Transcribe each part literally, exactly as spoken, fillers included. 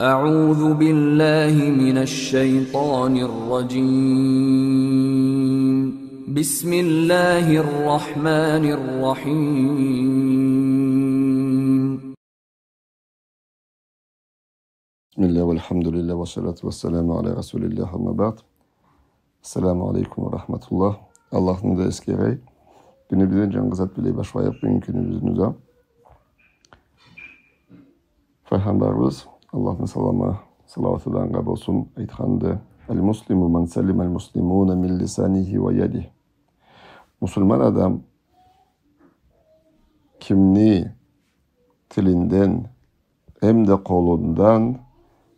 أعوذ بالله من الشيطان الرجيم. بسم الله الرحمن الرحيم. بسم الله والحمد لله والصلاة والسلام على رسول الله، أما بعد. Ассаламу алейкум ва рахматуллах. Аллахны да эсгерейик. Кюнюбюзню джангы зат бла башлайыкъ, бюгюн кюнюбюзню да. Файгъамбарыбыз, Аллахны саламы, салауаты да анга болсун, айтханды: «المسلم من سلم المسلمون من لسانه ويده». Муслиман адам кимни тилинден эмда къолундан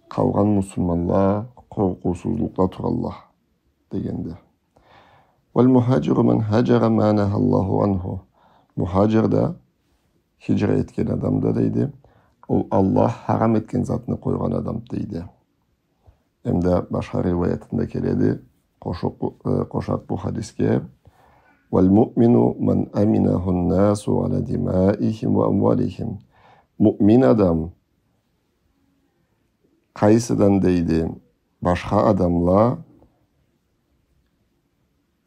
къалгъан муслиманла къоркъуусузлукъда туралла дегенди. «والمهاجر من هجر ما نهى الله عنه». Мухаджир да, хиджра этген адам да дейди, ол Аллах харам этген затны къойгъан адам дейди. Эмда башха риваятында келеди, къошукъ бу, э, къошакъ бу хадисге: «والمؤمن من أمنه الناس على دمائهم وأموالهم». Муъмин адам къайсыдан дейди, башха адамла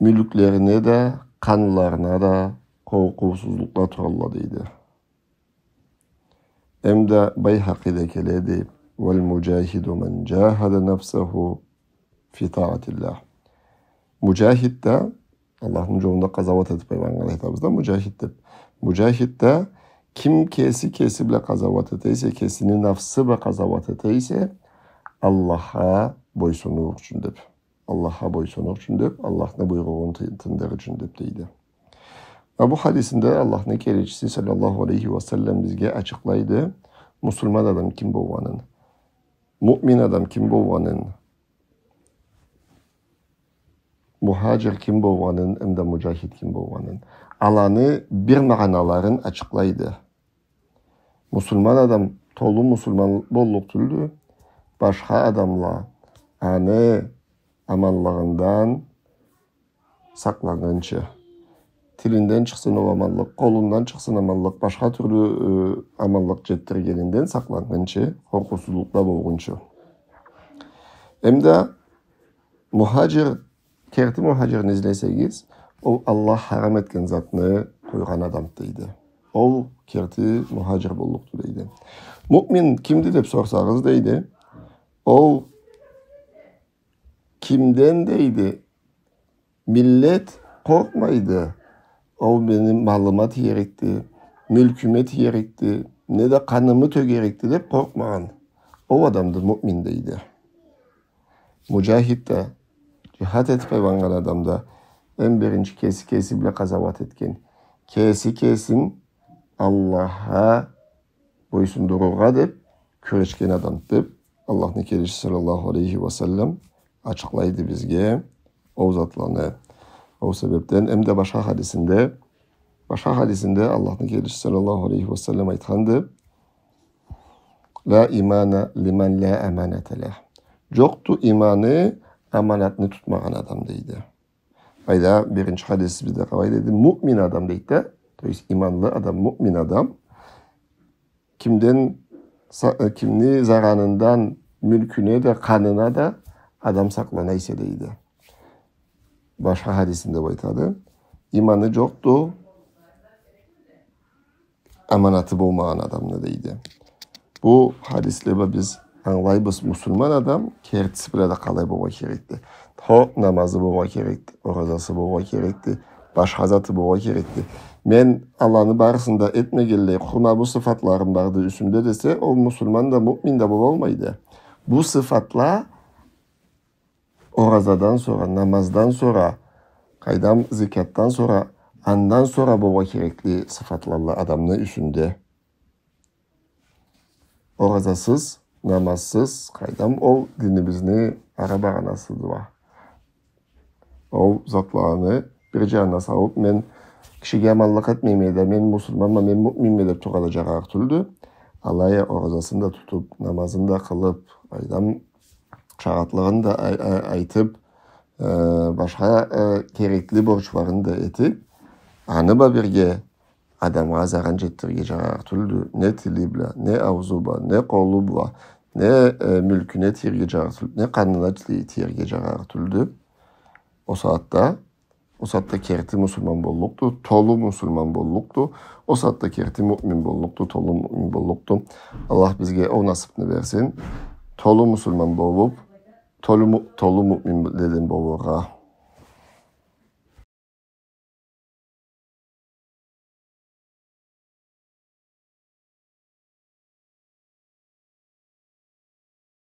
мюлклерине да, къанларына да къоркъуусузлукъда туралла дейди. Эмда Байхакъиде келеди: «والمجاهد من جاهد نفسه في طاعة الله». Муджахид да, Аллахны джолунда къазауат этип, анга айтабыз да муджахид деп. Муджахид да ким кеси кеси бла къазауат эте эсе, кесини нафсы бла къазауат эте эсе, Аллахха бойсунур ючюн деп. Аллахха бойсунур ючюн деп, Аллахны буйругъун ты-, тындырыр ючюн деп дейди. Ва бу хадисинде Аллахны келечиси саллаллаху алейхи ва саллам бизге ачыкълайды муслиман адам ким болгъанын, муъмин адам ким болгъанын, мухаджир ким болгъанын, эмда муджахид ким болгъанын. Аланы бир магъаналарын ачыкълайды. Муслиман адам толу муслиман боллукъ тюлдю, башха адамла аны аманлыгъындан сакъланнгынчы. Тилинден чыкъсын ол аманлыкъ, къолундан чыкъсын аманлыкъ, башха тюрлю, э, аманлыкъ джетдиргенинден сакъланнгынчы, къоркъуусузлукъда болгъунчу. Эмда мухаджир, керти мухаджирни излесегиз, ол Аллах харам этген затны къойгъан адам дейди. Ол керти мухаджир боллукъду дейди. Муъмин кимди деп сорсагъыз дейди, ол кимден дейди, миллет къоркъмайды, ол мени малыма тиерикди, мюлкюме тиерикди, неда къанымы тёгерикди деп къоркъмагъан. Ол адамды муъмин дейди. Муджахид да, джихад этип айланнган адам да, эм биринчи кеси кеси бла къазауат этген. Кеси кесин Аллахха бойсундурургъа деп кюрешген адам деп, Аллахны келечиси саллаллаху алейхи ва саллам ачыкълайды бизге ол затланы. Ол себепден, эмда башха хадисинде, башха хадисинде Аллахны келечиси саллаллаху алейхи ва саллам айтханды: «لا إيمان لمن لا أمانة له». Джокъду иманы аманатны тутмагъан адам, дейди. Айда биринчи хадисибизде къалай деди? Муъмин адам дейди да, то есть иманлы адам, муъмин адам, кимден са-, э, кимни заранындан мюлкюне да, къанына да адам сакълана эсе, дейди. Башха хадисинде бу айтады: иманы джокъду аманаты болмагъан адамны, дейди. Бу хадисле бла биз ангылайбыз, муслиман адам кертиси бла да къалай болургъа керекди. Хо, намазы болургъа керекди, оразасы болургъа керекди, башха заты болургъа керекди. Мен аланы барысын да этмегенлей, къуру ма бу сыфатларым барды юсюмде десе, ол муслиман да, муъмин да болалмайды. Бу сыфатла оразадан сора, намаздан сора, къайдам, зекятдан сора, андан сора болургъа керекли сыфатлалла адамны юсюнде. Оразасыз, намазсыз, къайдам, ол динибизни ара багъанасыды уа. Ол затланы бир джанына салып, мен кишиге аманлыкъ этмейме да, мен муслиманма, мен муъминме деп тургъа да джарарыкъ тюлдю. Алай а оразасын да тутуп, намазын да къылып, къайдам, шагъатлыгъын да ай-, ай-, айтып, э, башха, э, керекли борчларын да этип, аны бла бирге адамгъа заран джетдирирге джарарыкъ тюлдю. Не тили бла, не аузу бла, не къолу бла, не, э, мюлкюне тиерге джарар тюлдю, не къанына ти-, тиерге джарар тюлдю. Ол сагъатда, ол сагъатда керти муслиман боллукъду, толу муслиман боллукъду. Ол сагъатда керти муъмин боллукъду, толу муъмин боллукъду. Аллах бизге ол насыбны берсин. Толу муслиман болуб, толу му-, толу муъминледен болургъа.